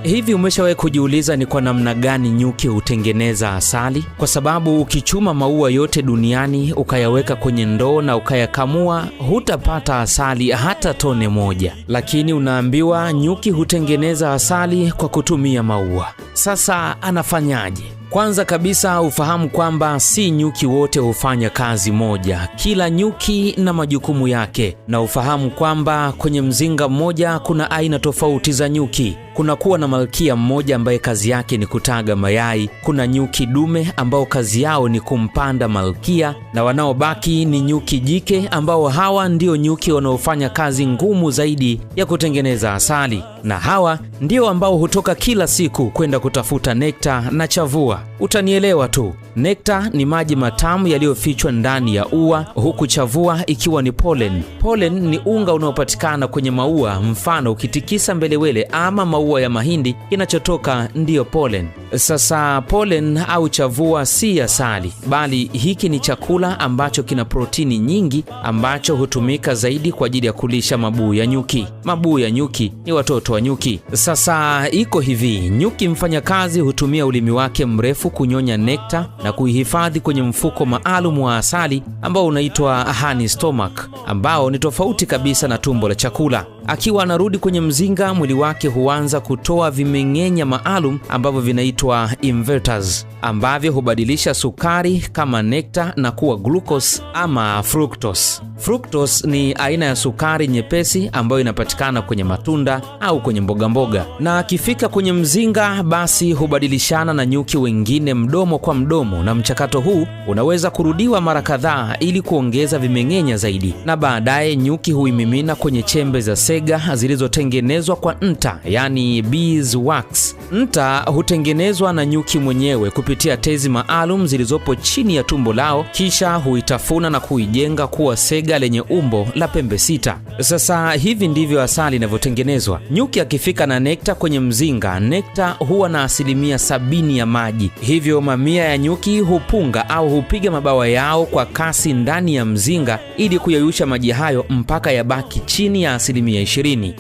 Hivi umeshawahi kujiuliza ni kwa namna gani nyuki hutengeneza asali? Kwa sababu ukichuma maua yote duniani ukayaweka kwenye ndoo na ukayakamua, hutapata asali hata tone moja. Lakini unaambiwa nyuki hutengeneza asali kwa kutumia maua. Sasa anafanyaje? Kwanza kabisa ufahamu kwamba si nyuki wote hufanya kazi moja. Kila nyuki na majukumu yake, na ufahamu kwamba kwenye mzinga mmoja kuna aina tofauti za nyuki. Kuna kuwa na malkia mmoja ambaye kazi yake ni kutaga mayai, kuna nyuki dume ambao kazi yao ni kumpanda malkia, na wanaobaki ni nyuki jike ambao hawa ndio nyuki wanaofanya kazi ngumu zaidi ya kutengeneza asali, na hawa ndio ambao hutoka kila siku kwenda kutafuta nekta na chavua. Utanielewa tu. Nekta ni maji matamu yaliyofichwa ndani ya ua, huku chavua ikiwa ni pollen. Pollen ni unga unaopatikana kwenye maua, mfano ukitikisa mbelewele ama maua ya mahindi, kinachotoka ndiyo pollen. Sasa pollen au chavua si asali, bali hiki ni chakula ambacho kina protini nyingi ambacho hutumika zaidi kwa ajili ya kulisha mabuu ya nyuki. Mabuu ya nyuki ni watoto wa nyuki. Sasa iko hivi, nyuki mfanyakazi hutumia ulimi wake mrefu kunyonya nekta na kuihifadhi kwenye mfuko maalum wa asali ambao unaitwa honey stomach, ambao ni tofauti kabisa na tumbo la chakula. Akiwa anarudi kwenye mzinga, mwili wake huanza kutoa vimeng'enya maalum ambavyo vinaitwa inverters, ambavyo hubadilisha sukari kama nekta na kuwa glucose ama fructose. Fructose ni aina ya sukari nyepesi ambayo inapatikana kwenye matunda au kwenye mboga mboga, na akifika kwenye mzinga basi hubadilishana na nyuki wengine mdomo kwa mdomo, na mchakato huu unaweza kurudiwa mara kadhaa ili kuongeza vimeng'enya zaidi, na baadaye nyuki huimimina kwenye chembe za sega zilizotengenezwa kwa nta, yani beeswax. Nta hutengenezwa na nyuki mwenyewe kupitia tezi maalum zilizopo chini ya tumbo lao, kisha huitafuna na kuijenga kuwa sega lenye umbo la pembe sita. Sasa hivi ndivyo asali inavyotengenezwa. Nyuki akifika na nekta kwenye mzinga, nekta huwa na 70% ya maji, hivyo mamia ya nyuki hupunga au hupiga mabawa yao kwa kasi ndani ya mzinga ili kuyeyusha maji hayo mpaka yabaki chini ya 20%.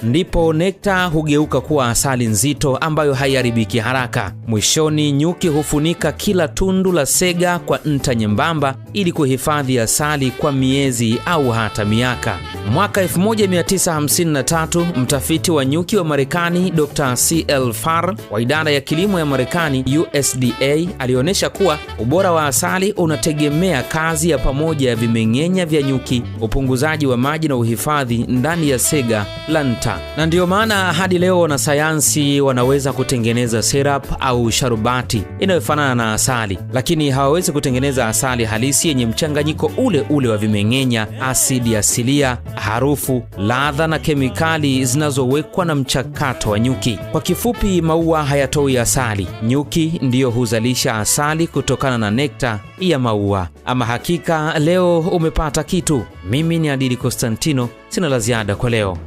Ndipo nekta hugeuka kuwa asali nzito ambayo haiharibiki haraka. Mwishoni, nyuki hufunika kila tundu la sega kwa nta nyembamba ili kuhifadhi asali kwa miezi au hata miaka. Mwaka 1953 mtafiti wa nyuki wa Marekani Dr. C.L. Farr wa idara ya kilimo ya Marekani USDA alionyesha kuwa ubora wa asali unategemea kazi ya pamoja ya vimeng'enya vya nyuki, upunguzaji wa maji na uhifadhi ndani ya sega la nta. Na ndiyo maana hadi leo wanasayansi wanaweza kutengeneza syrup au sharubati inayofanana na asali, lakini hawawezi kutengeneza asali halisi yenye mchanganyiko ule ule wa vimeng'enya, asidi asilia, harufu, ladha na kemikali zinazowekwa na mchakato wa nyuki. Kwa kifupi, maua hayatoi asali, nyuki ndiyo huzalisha asali kutokana na nekta ya maua. Ama hakika leo umepata kitu. Mimi ni Adili Constantino, sina la ziada kwa leo.